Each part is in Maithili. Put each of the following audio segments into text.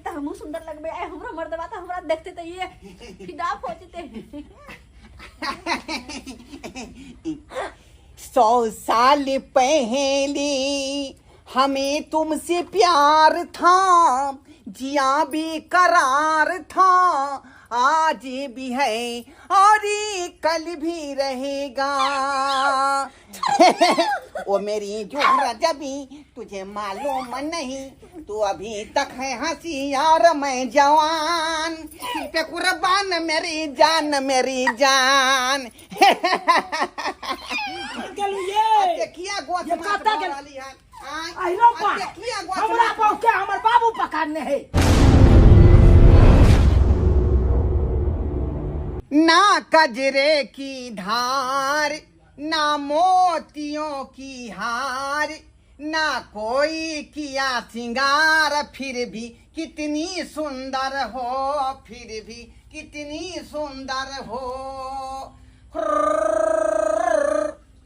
तऽ हमहूँ सुंदर लगबै, आइ हमरो मर्दबा तऽ हमरा देखते तऽ ये फिदा हो जेतै। 100 साल पहले हमें तुमसे प्यार था, जिया भी करार था, आज भी है और कल भी रहेगा। ओ मेरी जोहरा जबी तुझे मालूम नहीं, तू अभी तक है हंसी और मैं जवान, पे कुर्बान मेरी जान मेरी जान। गेलू ये। देखिया गोछ ये माछ कतऽ भऽ गेल? रहली हन। आँय, अहिरो आ बा। देखिया गोछ हमरा माछ। बहु के हमर बाबू पकड़ने है। ना कजरे की धार, ना मोतियों की हार, ना कोई किया सिंगार, फिर भी कितनी सुंदर हो, फिर भी कितनी सुंदर हो।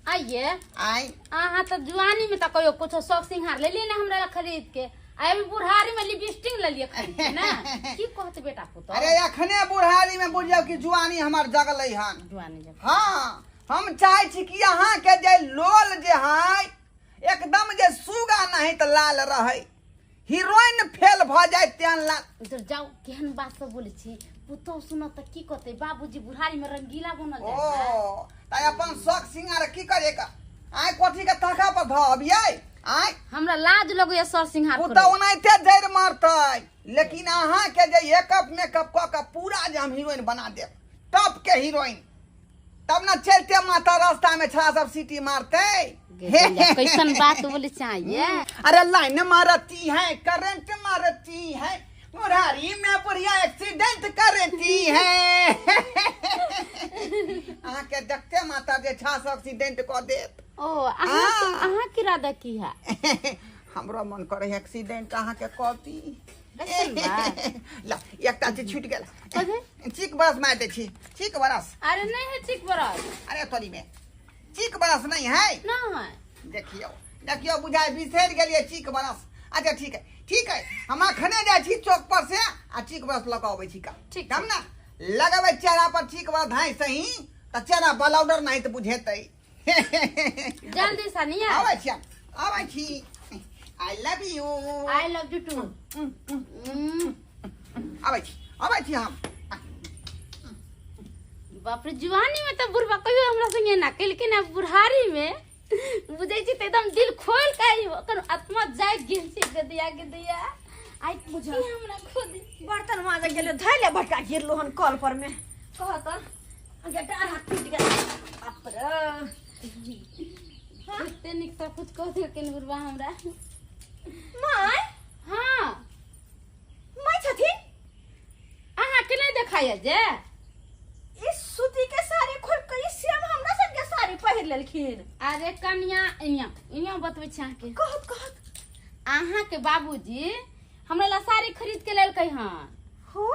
आइए। आय। अहाँ तऽ जुआनी में तऽ कहियो कुछो शौक सिंगार लेलियै ने हमरा ला खरीद के, आ अभी बुढ़ारी में लिपस्टिक लेलियै खरीद के ना, की कहत बेटा पुतोह? अरे अखने बुढ़ारी में बुझियौ कि जुआनी हमर जगलै हन। जुआनी जगलै। हाँ, हम चाहै छी कि अहाँ के जे लोल जे है एकदम जे सुगा नहीं तऽ लाल रहै, हीरोइन फेल भऽ जाय तेहन लाल। इधर जाउ, केहन बात सब बोलै छी, पुतोह सुनत तऽ की कहतै, बाबूजी बुढ़ारी में रंगीला बनल ओ जाइ है। तऽ अपन शौक सिंगार की करे का, आय कोठी के ताका पर धऽ अबियै। आय हमरा लाज लगैया सर सिंगार पुतोह करैत। ओनाहिते जड़ि मारतै, लेकिन अहाँ के जे एकअप मेकअप कऽ के पूरा जे हम हीरोइन बना देब, टॉप के हीरोइन, तब न चलते माता रास्ता में छड़ा सब सीटी मारते। कैसन बात बोले चाहिए। अरे लाइन मारती है, करंट मारती है, मुरारी में बुढ़िया एक्सीडेंट करती है। अहाँ के देखते माता जे छा सब एक्सीडेंट कऽ देत। ओ अहाँ के इरादा की है? हमरो मन करे एक्सीडेंट अहाँ के कऽ दी। कैसन बात? ला एकटा चीज छूट गेल। कथी? चीक बरस मारि दै छी, चीक बरस। अरे नहीं है चीक बरस। अरे तोरी में चीक बरस नहीं है। नहीं। देखियो देखियो बुझाइ बिसरि गेलियै चीक बरस। अच्छा ठीक है ठीक है, हम अखने जाइ छी चौक पर से आ चीक बरस लऽ कऽ अबै छी का। ठीक। तब ना लगबै चेहरा पर चीक बरस धाइ सही तऽ चेहरा बलौडर नहीं तऽ बुझेतै। जल्दी से नहीं आबै छी, आबै छी। I love you. I love you too. आबै छी, आबै छी हम। बाप रे, जुआनी में तऽ बुढ़बा कहियो हमरा संगे ना केलखिन, आ बुढ़ारी में बुझै छी तऽ एकदम दिल खोल के ओकर आत्मा जागि गेल छै। गदिया गदिया आइ बुझल। की हमरा खुद बर्तन माजे गेलै धैले भटका गिरलो हन कल पर में, कह तऽ गेटा हाथ टूटि गेल। बाप रे। एते नीक सब कुछ कह देलखिन बुढ़बा हमरा। माय? हाँ। माय छथिन? अहाँ के नहीं देखाइए जे? ई सूती के साड़ी खोल के ई सेम हमरा सब के साड़ी पहिर लेलखिन। अरे कनिया इनिया इनिया बतबै छी अहाँके। कहत कहत। अहाँ के बाबूजी हमरा ला साड़ी खरीद के लेलकै हन। हो।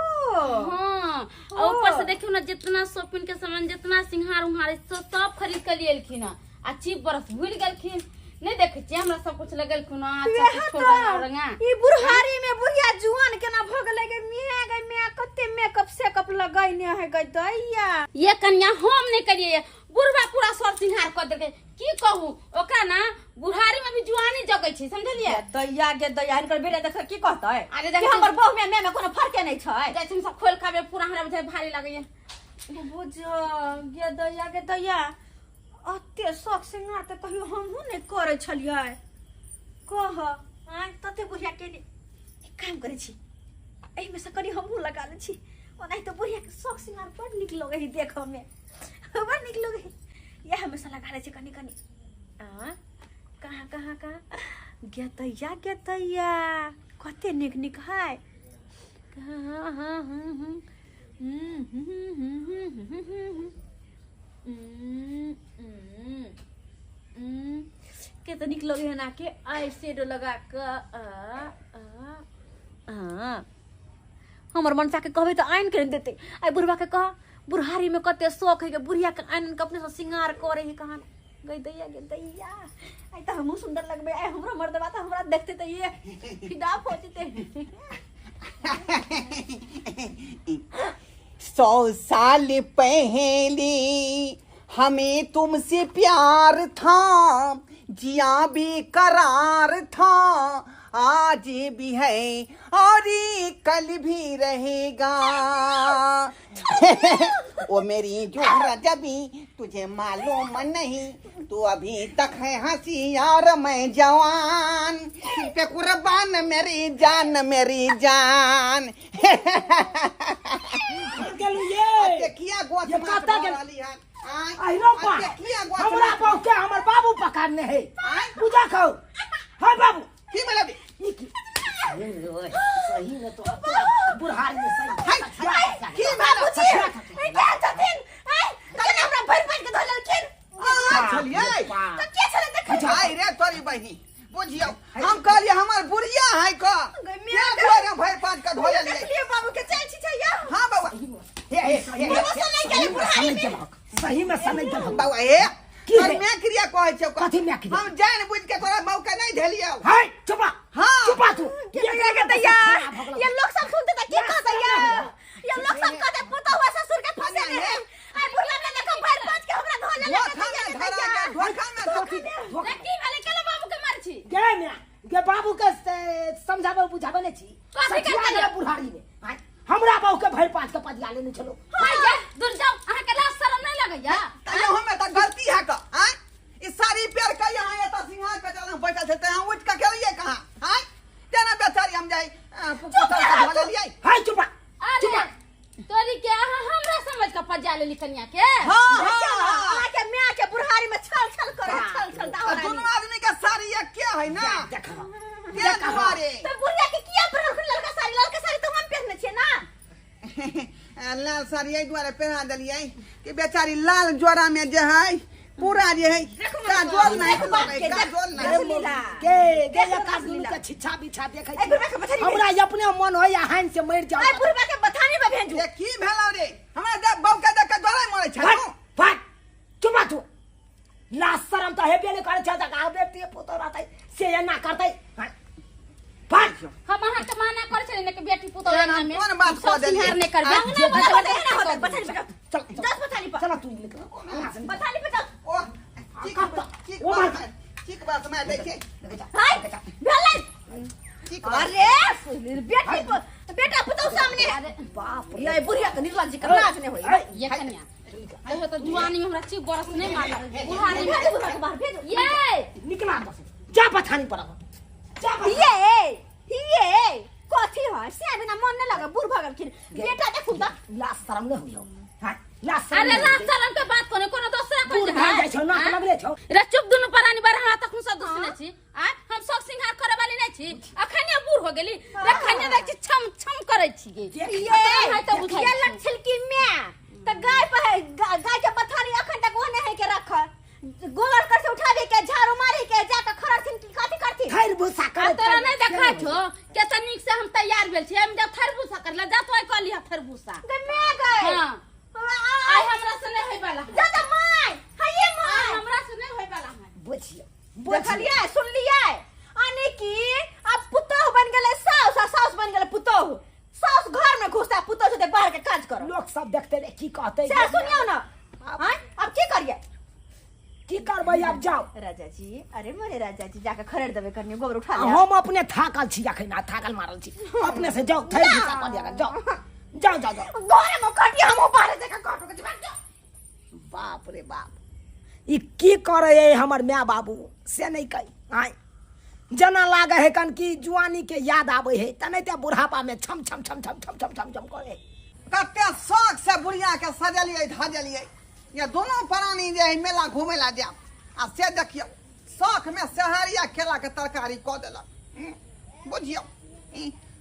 हाँ, हो। और ऊपर से देखियौ ना जितना शॉपिंग के सामान जितना सिंगार उंगार सब खरीद के लिए एलखिन हन। आ चीप बरस भूल गेलखिन, नहीं देखे छियै हमरा सब कुछ लगेलखिन हन, अच्छा वएह से छोड़ तऽ। रंगा। ई बुढ़ारी में बुढ़िया जुआन केना भऽ गेलै गे मियाँ, गे मियाँ कते मेकअप सेकअप लगैने है गे दैया। ये कन्या हम नहीं करिए, बुढ़बा पूरा सर सिंगार कऽ देलकै। की कहू ओकरा ना बुढ़ारी में भी जुआनी जगै छै, समझलियै? दैया गे दैया, हिनकर बेटा देख की कहतै? अरे कि देखै हमर बहु में में कोनो फर्के नहीं छै। जाइ छी हम सब खोल खाबे, पूरा हमरा बुझाइ भारी लगैया। बुझ गे दैया गे दैया, अते शौक सिंगार तऽ कहियो हमहूँ नहि करै छलियै। कह आँय तते बुढ़िया के ने एक काम करै छी, एहिमे से कनि हमहूँ लगा लै छी। ओनाहि तऽ बुढ़िया के शौक सिंगार बड़ नीक लगै है देखऽमे, बड़ नीक लगै है, इएह हमेशा लगा लै छी कनि कनि। आँ कहाँ कहाँ कहाँ गे दैया गे दैया, कते नीक नीक है। कहाँ हाँ हाँ हाँ के तऽ नीक लगै है ना के आई शेडो लगा कऽ। आ, आ, आ। हमर मनसा के कहबै तऽ आनि के नहि देतै। आइ बुढ़बा के कह, बुढ़ारी में कते शौक है के बुढ़िया के आनि के अपने से सिंगार करे है। कहाँ गई दैया गे दैया, आइ तऽ हमहूँ सुंदर लगबै, आइ हमरो मर्दबा तऽ हमरा देखते तऽ ये फिदा हो जेतै। 100 साल पहले हमें तुमसे प्यार था, जिया भी करार था, आज भी है और कल भी रहेगा। ओ मेरी जोहरा जबी तुझे मालूम नहीं, तू अभी तक है हंसी और मैं जवान, पे कुर्बान मेरी जान मेरी जान। हमरा बाबू पकड़ने है, पूजा खाओ। हाँ बाबू की मतलब सही में तो बुढ़ारी में सही की बाबूजी ए के छथिन ए कने हमरा भर भर के धोललखिन। चलिए त के छले देखै आई रे तोरी बहिनी बुझियो, हम कहलिए हमर बुढ़िया है क के भर पाँच के धोललिए। देखलिए बाबू के चल छी छैया। हां बाबा हे हे हे बुढ़ारी में सही में समय देलक बाबा। हे की और मैं क्रिया कहै छौ कथी मैं क्रिया? हम जान बुझ के तोरा बाबू के नहीं धेलियौ। हाय चुपा। हां चुपा तू के के दैया ये लोग सब सुनते त की कहतै ये लोग सब कहते पुतहु ससुर के फंसे ने आई बुढ़ला ने देखो भर पाँच के हमरा धोले लगे धोखा में धोखा रे की भेलै केला बाबू के मार छी गे मैं गे बाबू के समझाबे बुझाबे नै छी कथी करतै बुढ़ारी में हमरा बाबू के भर पाँच के पदिया लेने छलो। हाय जा दूर जाओ, अहाँ के लाज शरम नहीं लगैया? तैयो हमें त गलती है क हां ई सारी पेड़ के यहां एत सिंहार पे चल बैठल छै त हम उठ के गेलिए कहां? हां तेना बेचारी हम जाई पुतहु के धोले लियै। हाय चुपा चुपा तोरी के अहाँ हमरा समझ के पजा लेली कन्या के। हां हां अहाँ के माय के बुढ़ारी में छल छल करे छल छल दाव दोनों आदमी के सारी एक के है ना देखा के दुआरे त बुढ़िया के किया पहिरलखिन ललका साड़ी? ललका साड़ी त हम पहिरने छियै ना। लाल साड़ी एहि दुआरे पहिरा देलियै कि बेचारी लाल जोड़ा में जे है पूरा जे है काजोल नहीं काजोल नहीं के गे का दुनु के छिछा बिछा देखै छी हमरा अपने मन होय हानि से मर जाऊ। ए बुढ़बा के बथानी में भेजू। ए की भेलौ रे हमरा दे बाबू के देख के जोड़ा मरै छै फट फट चुपा तू। लाज शरम त हेबे नै करै छै त का बेटी पुतोह रहतै से एना करतै। फट हम अहाँ के माना करै छलियै ने कि बेटी पुतोह अंगना में कोन बात कह देलियै? सिंहार नै करबै अंगना वाला होतै ना होतै बथानी पे चल 10 बथानी पर चल तू निकल बथानी पे चल। ओ ठीक ठीक बात ठीक बात मैं देखै हाय भेलै ठीक बात। अरे बेटी बेटा पुतोह सामने अरे बाप रे ये बुढ़िया के निर्लज्ज के नाच नै होई ये कन्या कहियो त जुआनी में हमरा चीख बरस नहीं मारल बुढ़ारी में भेजू बुढ़ा के बाहर भेजू। ये निकला जा बथानी पर जा। ये कथी है से बिना मन नहीं लगे बूढ़ भऽ गेलखिन बेटा देखू त लाज शरम नै होइयो। हां लाज शरम। अरे लाज शरम के बात कोने कोनो दोसरा कोन बूढ़ भऽ जाइ छौ नाक लगले छौ रे चुप दुनु परानी बार हमरा तखन सब दुसने छी आ हम सब सिंहार करे वाली नहीं छी अखने बूढ़ हो गेली रखने देख छी छम छम करै छी गे ये है त बुझाइ ये लक्षल की मैं त गाय पर है गाय के बथानी अखन तक ओने है के रखल गोबर कर से उठावे के झाड़ू मारे के जाके खरथिन की कथी करथिन थैर भूसा आ कर तोरा नहीं देखा छो केते नीक से हम तैयार भेल छी हम जब थरभूसा करला जा तो कहली थरभूसा गे मैं गए हां आइ हमरा से नहीं होय वाला है। जा जा my हइये आइ my हमरा से नहीं होय वाला है। बुझियो देखलियै सुनलियै यानी कि अब पुतोह बन गेलै साउस आ साउस बन गेलै पुतोह। साउस घर में घुसता पुतोह जेतै बाहर के काज करऽ। लोग सब देखते रे की कहते से सुनियौ ना हां अब की करियै की करबै अब जाओ राजा जी। अरे मोरे राजा जी जाके खरेड़ देबै कनी गोबर उठा ले। हम अपने थाकल छी अखन थाकल मारल छी अपने से जाओ थैर भूसा कऽ लिअ जाओ जाओ जाओ जाओ घर में कटिया हम बाहर जाके काटो के जवाब जाओ। बाप रे बाप ई की करे है हमर my बाबू से नहीं कही आय जना लागे है कन की जुआनी के याद आवे है तने ते बुढ़ापा में छम छम छम छम छम छम छम छम करे। कते शौक से बुढ़िया के सजलियै धजलियै या दोनों प्राणी जे है मेला घूमे ला जाब आ से देखियौ शौक में सहरिया केला के तरकारी कऽ देलक। बुझियौ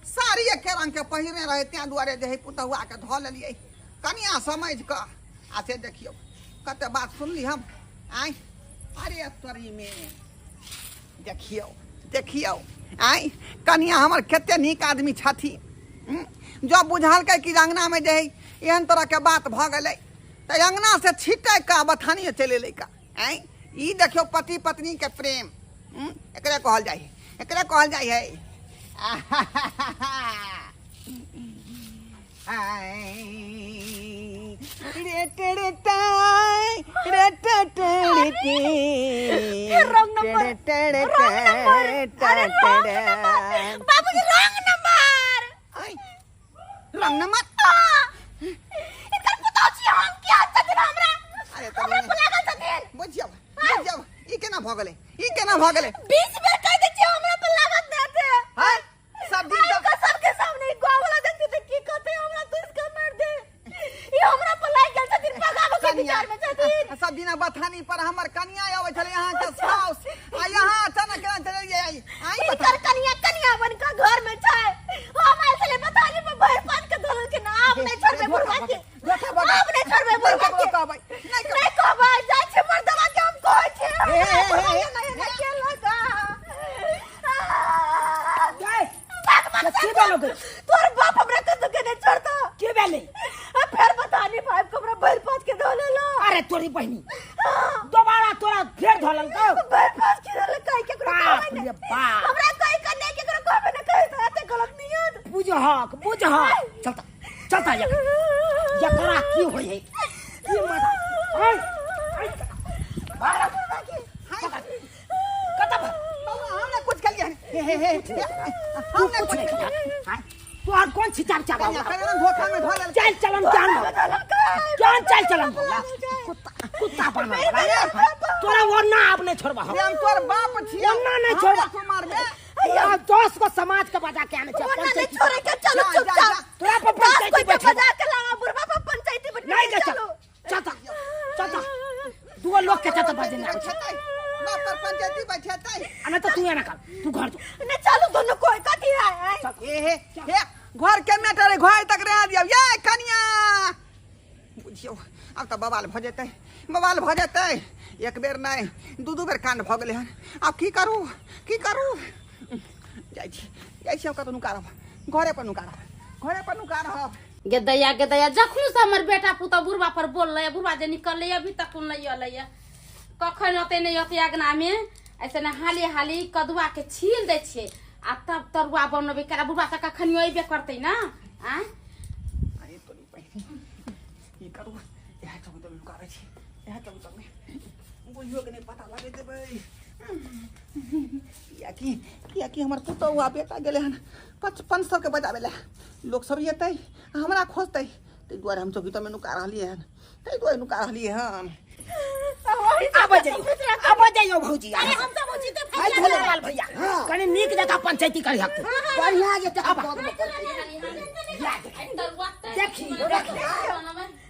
साड़ी एके रंग के पहिरने रहे तें दुआरे जे है पुतहुआ के धऽ लेलियै कनिया समझ कऽ आ से देखियौ कते बात सुनली हम आय। अरे तोरी में देखियौ देखियौ आय कनिया हमर कते नीक आदमी छथिन। जब बुझलकै कि अंगना में जे है एहन तरह के बात भऽ गेलै तऽ अंगना से छिटै का बथानियो चलि एलै का आँय। ई देखियौ पति पत्नी के प्रेम एकरे कहल जाइ है एकरे कहल जाइ है। आय रे टेड़े टाई रे टेड़े टी फिर रॉन्ग नंबर, टेड़े रॉन्ग नंबर, अरे रॉन्ग नंबर बाबूजी, रॉन्ग नंबर। आई रॉन्ग नंबर। इनकर पुतौ छी हम, क्या छथिन हमरा? अरे हमरा पर लागल छथिन। बुझियौ बुझियौ, ई केना भऽ गेलै, ई केना भऽ गेलै? 20 बेर कह दै छियै हमरा पर लागत नहि छै। हाय सब दिन आइ के सबके सामने ई गाँव वाला देखते तऽ की कहते, हमरा दुस के मार दे। ई हमरा पर लागि गेल छथिन, भगाबऽ के विचार में छथिन। सब दिना बथानी पर हमर कनिया आबै छलै अहाँ के साउस, आ यहाँ अचानक केना चलि आई आई बता। इनकर कनिया कनिया बन के घर में छै, हम आयल छलै बथानी पर भरि पान के धोल के ना। आब नहि छोड़बै बुढ़वा के, धोखा भऽ गेल। आब नहि छोड़बै बुढ़वा के। कहबै नहि नहि कहबै, जाइ छै मर्दवा के हम कहै छियै। हे, हे, हे, बुढ़वा हे। के नहि एना केलक। गए भाग, भाग, की भेलो गे? तोहर बाप हमरा कतौ के नहि छोड़तो। की भेलै? आ फेर बतानी भाई के हमरा भरि पाँच के धो लेलो। अरे तोरी बहिनी, दोबारा तोरा फेर धोलल कौ? भरि पाँच के धोले, कहि केकरो बाप कहबै रे नहि। बाप। हमरा कहि के नहि केकरो कहबै नहि, कहि तऽ एते गलत नियत। बुझहक बुझहक, चलता चलता, यकरा की होइ है, की मजा। आय आय, भाग, कतऽ भाग? बौआ, हमरा कुछ केलियै हन। हे हे हे, तू हम नहि कुछ कुछ नहीं खेलक, आय? तोहर कोन छिचार चाबा? कनिया कनिया धोखा में धो लेल। चल चलन ज्ञान ज्ञान, चल चलन भौला, कुत्ता कुत्ता बनल बला। तोरा वो ना आब नहीं छोड़बा हम। रे, हम तोर बाप छियै। ओना नहि हमरा छोड़बा। तू मारबे? तोरा 10 गो समाज के बजा के आने छै ओना नहि पंचायती। छोड़े के, चलो जा, जा, चुपचाप। जा। तोरा पर 10 पंचायती कोई के बैठेबो। बजा के लावा, बुढ़वा पर पंचायती बैठेबो। नहीं गे, चल चलो। चलता चलता, दूगो लोग के चलता बजे ना। बैठेतै बाप पर पंचायती बैठेतै। आ नहीं तो तू एना कर, तू घर जो। नहीं चलो दोनों कोई कथी है आय? हे हे हे, घर के मैटर है, घर तक रह दियौ। ये कनिया बुझियौ, आब तऽ बवाल भऽ जेतै, बवाल भऽ जेतै। एक बेर नहि, दू दू बेर कांड भऽ गेलै हन। आब की करू, की करू? जाइ छी, जाइ छी, हम कतहु नुका रहब, घरे पर नुका रहब, घरे पर नुका रहब। गेदैया गेदैया, जखन से हमर बेटा पुतहु बुढ़बा पर बोललै, बुढ़बा जे निकललै अभी तक नहि अयलैया, कखन अतै नहि अतै। अगना में ऐसे ने हाली हाली कदुआ के छील दै छियै आ तब तरुआ बनबै केला। बुढ़बा तऽ कखनियो अयबे करतै ना। आँय अरे तोरी बहिनी, की करू? इएह चौक में नुका रहै छी, इएह चौक में बुझियो के नहि पता लगे देबै। कियाकि कियाकि हमर पुतहु आ बेटा गेलै हन 5500 के बजाबै लए, लोक सब एतै आ हमरा खोजतै, ताहि दुआरे हम चौकी में नुका रहलियै हन, ताहि दुआरे नुका रहलियै हन। आब जाइयो, आब जाइयो भौजी। अरे हम सब उचित हाय झूलेलाल भैया, कनी नीक जकाँ पंचायती करी हक। बढ़िया जे आब देखी देखी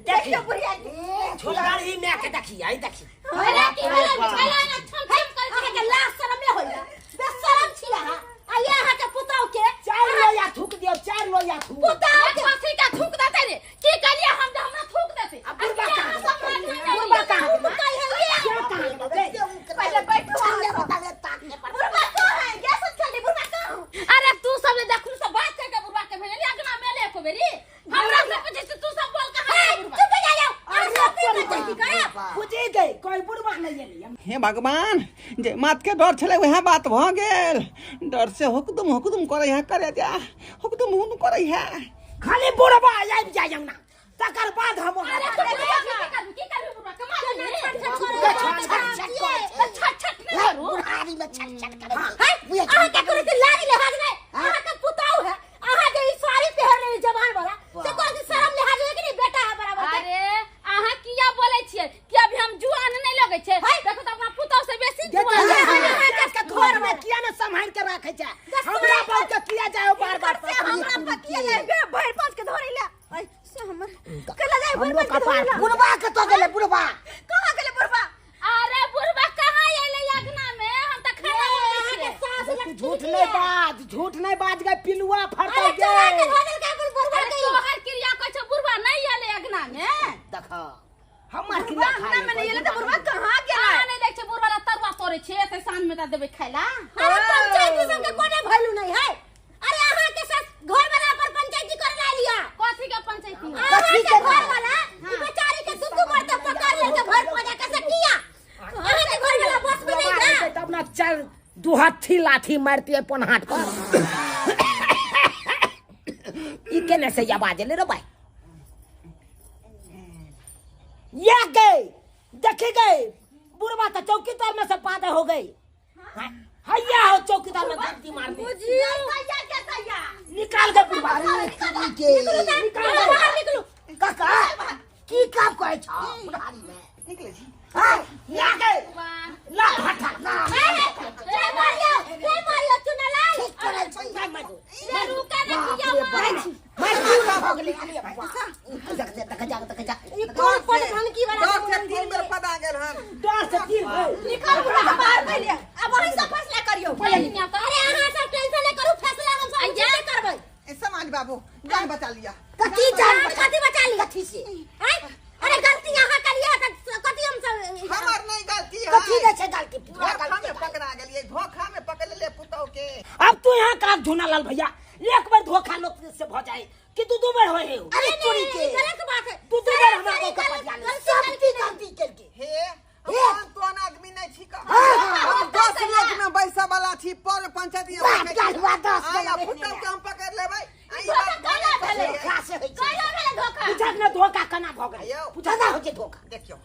देखी, बुढ़िया के झूलगाड़ी में के देखी, आई देखी। अरे की भेलै? भेलै ना छम छम करै। अहाँके लाज शरम नहि होइया? बेशरम छी अहाँ। आ ये अहाँके पुतहु के 4 लोया थूक दियौ, 4 लोया थूक। पुतहु के कथी का थूक देतै रे? की कहलियै हम जे हमरा थूक देतै? आ बुढ़बा कहाँ सब गेलै? बुढ़बा कहाँ गेलै? क्या कहाँ गेलै? पहिले बैठू अहाँ सब। बुढ़बा कहाँ है? गैस चली, बुढ़बा कहाँ? अरे तू सब जे देखू सब बात करके बुढ़बा के भेजली अगना मेले एको बेरी हमरा से पूछै छी, तू सब बोल कहाँ गेलै बुढ़बा? चुप हो जाओ। अहाँ अरे सब तोरी पंचायती करब। बुझि गई, कोई बुढ़बा नहीं एलै। हे भगवान, जे मात के डर छलै वएह बात भऽ गेल। डर से हुकदुम हुकदुम करै है, करे जा हुकदुम हुकदुम करै है। खाली बुढ़बा आबि जाय अंगना, तकर बाद हम ओकरा अरे तू बुढ़बा की करबी? की करबी बुढ़बा के? मार देबी? छट छट छट तऽ छट छट नहि करू। बुढ़ारी में छट छट करे है? अहाँके कोनो के लाज लिहाज नहि? अहाँके पुतहु है, अहाँ जे ई साड़ी पहिर लेली जवान वाला, से कोनो शरम लिहाज है कि नहीं? बेटा है बराबर के। अरे अहाँ किया बोलै छियै कि अभी हम जुआन नहि लगै छै? देखो तऽ अपना पुतहु से बेसी जुआन अहाँ छै। अहाँके घर में किया ने सम्हार के राखे छै? हमरा बाप के किया जाय बार बार? से हमरा पतिया ले भरि पाँच के धरै ले। ऐ से हमर केला जाय भरि हमरो पाँच के धरै कपार ले। बुढ़बा के तो गेलै बुढ़बा। कहाँ गेलै बुढ़बा? अरे बुढ़बा कहाँ अयलै अगना में? हम तऽ खाना बनबै अहाँके छियै। सास तू लक्ष्मी झूठ है। नहीं बाज, झूठ नहीं बाज गए, पिलुआ फड़तौ अरे चोरा के गे। धऽ देलकै अपन बुढ़बा अरे के ई। तोहर क्रिया कहै छौ बुढ़बा नहि अयलै अगना में। देख हमर बुढ़बा क्रिया अंगना में नहीं एलै तऽ बुढ़बा कहाँ गेलै? अहाँ नहि देखै छियै बुढ़बा ला तरुआ तोड़ै छियै, एते साँझ में तऽ देबै खाय ला। अरे पंचायती सबके कोनो वैल्यू नहीं है। अरे अहाँ के सास घर वाला पर पंचायती करे ला लिया। कथी के पंचायती? अहाँ के घर वाला ई बेचारी के दू मरते पकड़ लेके भर पजा के से किया? अहाँ के घर वाला बस में नहीं था। तब ना चल दू हाथी लाठी मारती है पनहाट पर। ई केने से आवाज एलै रे भाई? ये गए देखी गए बुढ़वा तो चौकीदार में से पादा हो गई। हैया हो चौकीदार में गलती मार दी। बुझियो दैया के दैया निकाल दे बुढ़वा। अरे के निकाल दे। बाहर निकलू। काका की काम करै छ बुढ़ारी में? निकले छी। हाँ, या गए ला फटा ना। रे मारियो, रे मारियो चुनालाल। ठीक करै छै। मार मार दो। रे रुका ना किया मार मार क्यों ना भगली? देख देख जा देख जा। ई कोन पन धनकी वाला 10 से 3 बेर पदा गेल हन। 10 से 3 बेर। निकल बुढ़ा के बाहर पहिले। अब वही सब फैसला करियो। अरे अहाँ सब टेंशन नहीं करू, फैसला हम सब जा करबै। ए समाज बाबू जान बचा लिया। कथी जान? जान कथी बचा ली? कथी से? हैं? अरे गलती अहाँ करिए त कथी हम सब हमर नहीं गलती है। कथी दै छै गलती? पूरा धोखा गलती में पकड़ा गेलिए, धोखा में पकड़ ले पुतौ के। अब तू यहाँ का झूना लाल भैया एक बार धोखा लोग से भ जाए कि तू दू बार होए हे। अरे चोरी के गलत बात है। तू दू बार हमरा को पटिया ले। सब की गलती केलके। हे हम तोन आदमी नहीं छी का। हम 10 लोग में बैसा वाला छी पर पंचायत में बाप गल हुआ 10 आया गल पुतौ के हम पकड़ लेबै। आई धोखा बात कैला भेलै? धोखा से होइ छै। कैला भेलै धोखा? पूछक ना धोखा कना भ गेलै? आयौ। पूछा ना होइ छै धोखा। देखियो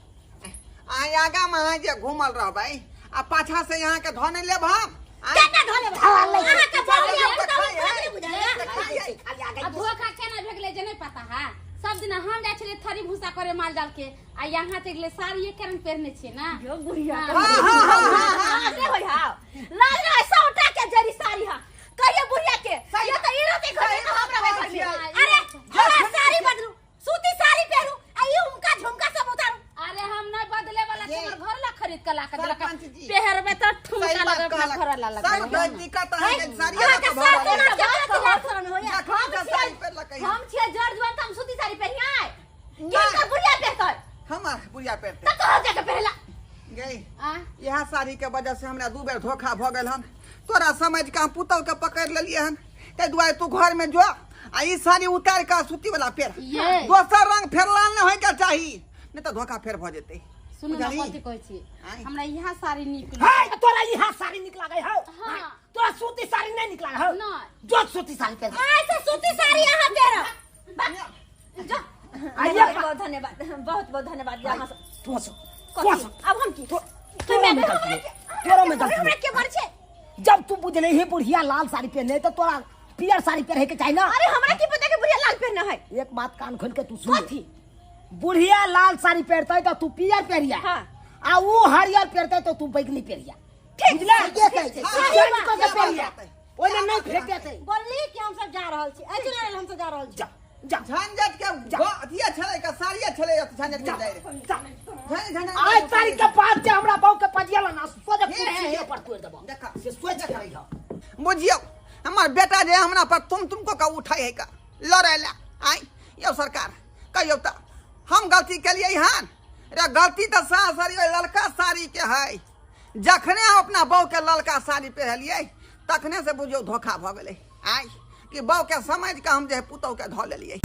आइ आगा में अहाँ जे घूमल रहबै आ पाछा से यहाँ के धोने लेब हम। केना धोले? धोआ लै छै। अहाँ के बाबू तऽ खाइ है। नहीं बुझाया। तऽ खाइ है। खाली आगे आ धोखा केना भेगले जे नहीं पता है। सब दिन हम जाइ छलियै थरी भूसा करे माल जाल के आ यहाँ चलि गेलै साड़ी एक कारण पहिरने छियै ना। यो बुढ़िया। हाँ, हाँ, हाँ, हाँ, हाँ, से होय हाव। लाल रहे सौटा के जरी साड़ी हा। कहिए बुढ़िया के ये त ई रहते घर में हमरा भाई घर में। अरे हमरा साड़ी बदलू, सूती साड़ी पहरू आ ई उमका झुमका सब उतारू। अरे हम नहीं बदले वाला छी, हमर घर ला खरीद के ला के देलक। सरपंच जी। पेहरबे त ठुमका सही बात लगब अपना कहलक। घर ला सब लगब। दिक्कत अहाँ के साड़िये अहाँ लऽ के कऽ भऽ सास रहल ना है। के लाज शरम होया। जखन से साड़ी पहिरलकै। हम छियै जड़ जुआन त हम सूती साड़ी पहिरियै। नहि। किनका बुढ़िया पहिरतै? हमर बुढ़िया पहिरतै। त कहाँ जाके पहिरला? गई आ इएह साड़ी के वजह से हमरा 2 बेर धोखा भऽ गेल हन। तोरा समझ के हम पुतौ के पकड़ लेलियै हन, ताहि दुआरे तू घर में जो आ ई साड़ी उतार के सूती वाला फेर। ये। दोसर रंग फेर लाल नहि होय के चाही, नहीं तऽ धोखा फेर भऽ जेतै। सुनू ना बुझलही? कथी कहै छी, आँय। हमरा इएह साड़ी नीक है तोरा यहाँ साड़ी निक लागे हौ? हाँ। तोरा सूती साड़ी नहीं निक लागे हौ? नहीं। जो सूती साड़ी पहन। आइ से सूती साड़ी अहाँ पहिरब। जो। आइए। बहुत बहुत धन्यवाद, बहुत बहुत धन्यवाद अहाँ सब। तू हंसो, तू कथी? हंसो। अब हम की? तोरो में गलती है, तोरो में गलती हमरा है। के बड़ छै? जब तू बुझले ही बुढ़िया लाल साड़ी पहने तो तोरा पियर साड़ी पहने के चाही ना। अरे हमरा की पता के बुढ़िया लाल पहनना है? एक बात कान खोल के तू सुन। कथी? बुढ़िया लाल साड़ी पहनते तो तू पियर पहरिया। हाँ। आ वो हरियर पहनते तो तू बैगनी पहरिया। ठीक। बुझले? सहिए कहै छै। हाँ, चेंज कऽ के इएह बात पहरिया। रहतै। ओहिमे नहीं फेंकेतै। बोलली कि हम सब जा रहल छी। एहि चुनाव हम सब जा रहल छी। जा जा झंझट के अथिये छलै के साड़िये छलै झंझट के जाइ रहै। जा। झंझट झंझट आज तारीख के बाद जे हमरा बहू के पजियाला ना सोझे हे, कुर्सी हे, के पर तोड़ देबो। देखा। से सोच के रही हो। बुझियौ हमर बेटा जे हमरा पर तुम तुमको का उठाई है का लड़ै ला। आइ यौ सरकार कहियौ तऽ हम गलती केलियै हन? रे गलती तऽ साड़ी ललका साड़ी के है। जखने हम अपना बहू के ललका साड़ी पहिरलियै तखने से बुझियौ धोखा भऽ गेलै। आइ कि बहू के समझ के हम जे पुतहु के धऽ लेलियै।